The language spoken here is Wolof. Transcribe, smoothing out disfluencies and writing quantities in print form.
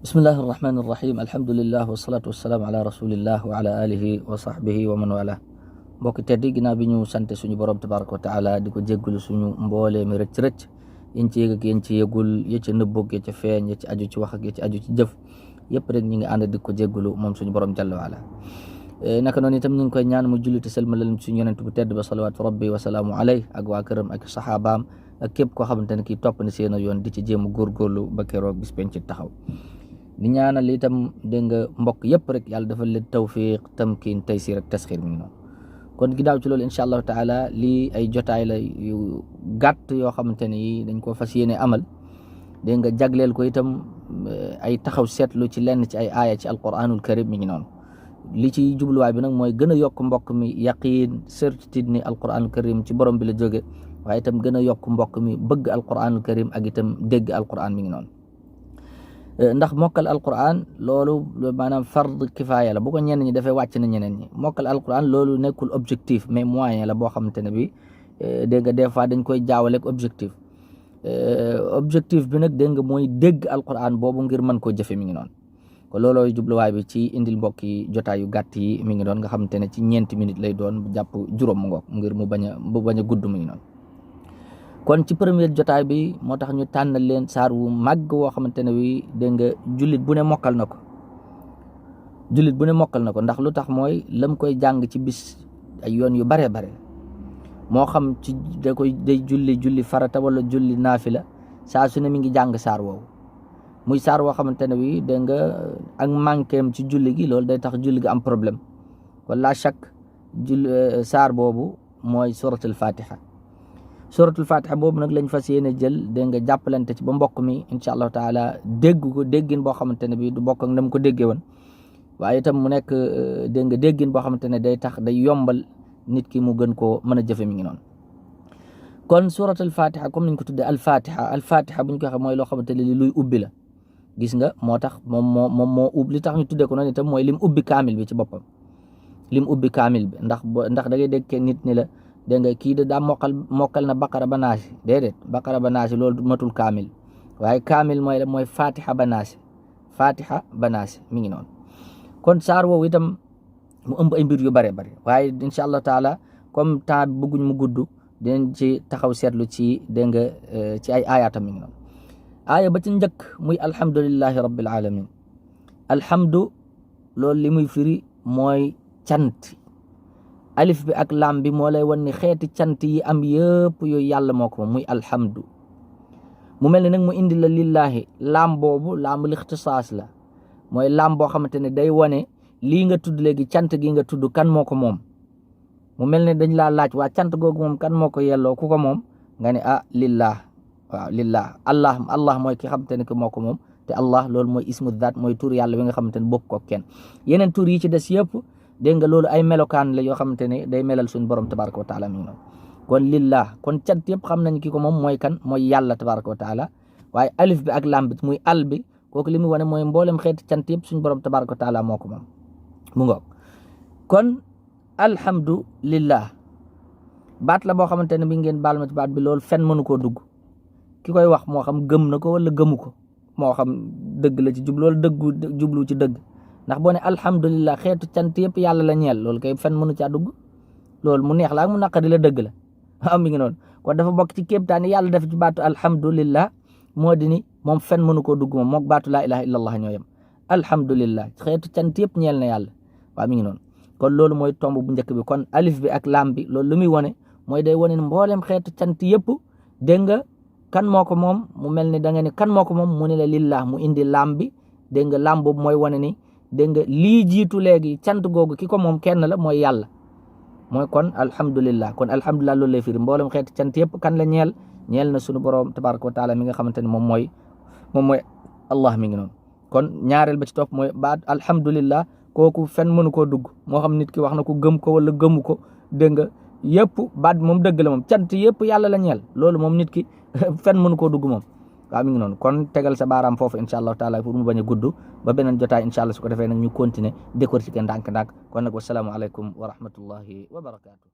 Bismillahirrahmanirrahim. Alhamdulillah wassalatu wassalamu ala rasulillah wa ala alihi wa sahbihi wa man wala. Mbokk teddi ginnaaw bi ñu sante suñu borom tabaraka wa taala di ko jéggul suñu mboole mi rëcc yéen ci yëg ak yéen ci yëgul ya ca nëbbog ya ca feeñ ya ci aju ci wax ak ya ci aju ci jëf yëpp rek ñi ngi ànd di ko jéggulu moom suñu borom jalla wa ala. Naka noonu itam ñu ngi koy ñaan mu julli te selmalal suñu yonent bu tedd ba salawaatu rabbi wa salaamu alayhi ak waa këram ak saxaabaam ak képp koo xamante ne kii topp na seen yoon di ci jéem a góorgóorlu ba keroog bis penc ci taxaw. di ñaanal itam dégg nga mbokk yëpp rek yàlla defal leen tawfiq tamkin taysir ak tasxir mi ngi noonu kon ginnaaw ci loolu incha allahu taala lii ay jotaay la yu gàtt yoo xamante ne yi dañ ko fas yéene amal dégg nga jagleel ko itam ay taxaw seetlu ci lenn ci ay aaya ci alquranul karim mi ngi noonu li ci jubluwaay bi nag mooy gën a yokk mbokk mi yaqiin certitude ni alquranul karim ci borom bi la jóge waaye itam gën a yokk mbokk mi bëgg alquranul karim ak itam dégg alquran mi ngi noonu ndax mokkal alquran loolu maanaam fard kifaaya la bu ko ñenn ñi dafay wàcc na ñeneen ñi mokkal alquran loolu nekkul objectif mais moyen la boo xamante ne bi dégg nga des fois dañ koy jaawaleeg objectif objectif bi nag dégg nga mooy dégg alquran boobu ngir mën koo jëfe mi ngi noonu ko loolooy jubluwaay bi ci indil mbokk yi jotaay yu gàtt yi mi ngi doon nga xamante ne ci 4 minutes lay doon jàpp juróom mu ngoog ngir mu bañ a gudd mi ngi noonu kon ci première jotaay bi moo tax ñu tànnal leen saar wu màgg woo xamante ne wi dégg nga jullit bu ne mokkal na ko ndax lu tax mooy lam koy jàng ci bis ay yoon yu bare bare moo xam ci day julli farata wala julli naafila saa su ne mi ngi jàng saar woowu muy saar woo xamante ne wi dégg nga ak manquéem ci julli gi loolu day tax julli gi am problème wala chaque saar boobu mooy suratul fatiha suratul fatiha boobu nag lañ fas yéene jël dégg nga jàppalante ci ba mbokk mi incha allahu taala dégg ko déggin boo xamante ne bi du bokk ak na mu ko déggee woon waaye itam mu nekk dégg nga déggin boo xamante ne day tax day yombal nit ki mu gën koo mën a jëfe mi ngi noonu kon suratul fatiha comme niñ ko tuddee al fatiha bu ñu ko waxee mooy loo xamante ne li luy ubbi la gis nga moo tax moom moo ubbi li tax ñu tuddee ko noonu itam mooy lim ubbi kaamil bi ci boppam lim ubbi kaamil bi ndax da ngay dégg nit ni la dégg nga kii de daa mokkal na baqara ba naasi déedéet baqara ba naasi loolu matul kaamil waaye kaamil mooy fatiha ba naasi mi ngi noonu kon saar woowu itam mu ëmb ay mbir yu bare bare waaye incha allah taala comme temps bi bëgguñ mu gudd dinañ ci taxaw seetlu ci dégg nga ci ay aayaatam mi ngi noonu aaya ba ci njëkk muy alhamdulillahi rabbil alamin alhamdu loolu li muy firi mooy cant alif bi ak lam bi moo lay wan ni xeeti cant yi am yëpp yooyu yàlla moo ko moom muy alhamdu mu mel ni nag mu indi la lillahi lam boobu laamul ixtisaas la mooy lam boo xamante ne day wane lii nga tudd léegi cant gi nga tudd kan moo ko moom mu mel ne dañ laa laaj waa cant googu moom kan moo ko yelloo ku ko moom nga ne lillah waaw lillah allah mooy ki xamante ne ki moo ko moom te allah loolu mooy ismu zaat mooy tur yàlla bi nga xamante ne bokk ko kenn yeneen tur yi ci des yëpp dégg nga loolu ay melokaan la yoo xamante ne day melal suñu borom tabaraka wa taala mi ngi noonu kon lillah kon cant yëpp xam nañ ki ko moom mooy kan mooy yàlla tabaraka wa taala waaye alif bi ak lam bi muy al bi kooku li muy wane mooy mboolem xeeti cant yëpp suñu borom tabaraka wa taala moo ko moom mu ngoog kon alhamdulillah baat la boo xamante ne bi ngeen baal ma ci baat bi loolu fen mënu koo dugg ki koy wax moo xam gëm na ko wala gëmu ko moo xam dëgg la ci jublu wala jublu ci dëgg ndax boo ne alhamdulillah xeetu cant yëpp yàlla la ñeel loolu kay fen mënu caa dugg loolu mu neex la ak mu naqari la dëgg la am mi ngi noonu kon dafa bokk ci kéemtaani yàlla def ci baatu alhamdulillah moo di ni moom fen mënu koo dugg moom mook baatu laa ilaha illallah ñoo yem alhamdulillah xeetu cant yëpp ñeel na yàlla waaw mi ngi noonu kon loolu mooy tomb bu njëkk bi kon alif bi ak lam bi loolu lu muy wane mooy day wane mboolem xeetu cant yëpp dégg nga kan moo ko moom mu mel ni da nga ne kan moo ko moom mu ne la lillah mu indi lam bi dégg nga lam boobu mooy wane ni dégg nga lii jiitu léegi cant googu ki ko moom kenn la mooy yàlla mooy kon alhamdulillah loolu lay firi mboolem xeeti cant yëpp kan la ñeel na sunu borom tabaraka wa taala mi nga xamante ne moom mooy allah mi ngi noonu kon ñaareel ba ci topp mooy baat alhamdulillah kooku fen mënu koo dugg moo xam nit ki wax na ko gëm ko wala gëmu ko dégg nga yëpp baat moom dëgg la moom cant yëpp yàlla la ñeel loolu moom nit ki fen mënu koo dugg moom waaw mi ngi noonu kon tegal sa baaraam foofu incha allahu taala pour mu bañ a gudd ba beneen jotaay incha allah su ko defee nag ñu continuer décortiquer ndànk-ndànk kon nag wasalaamu aleykum wa rahmatullahi wa barakaatu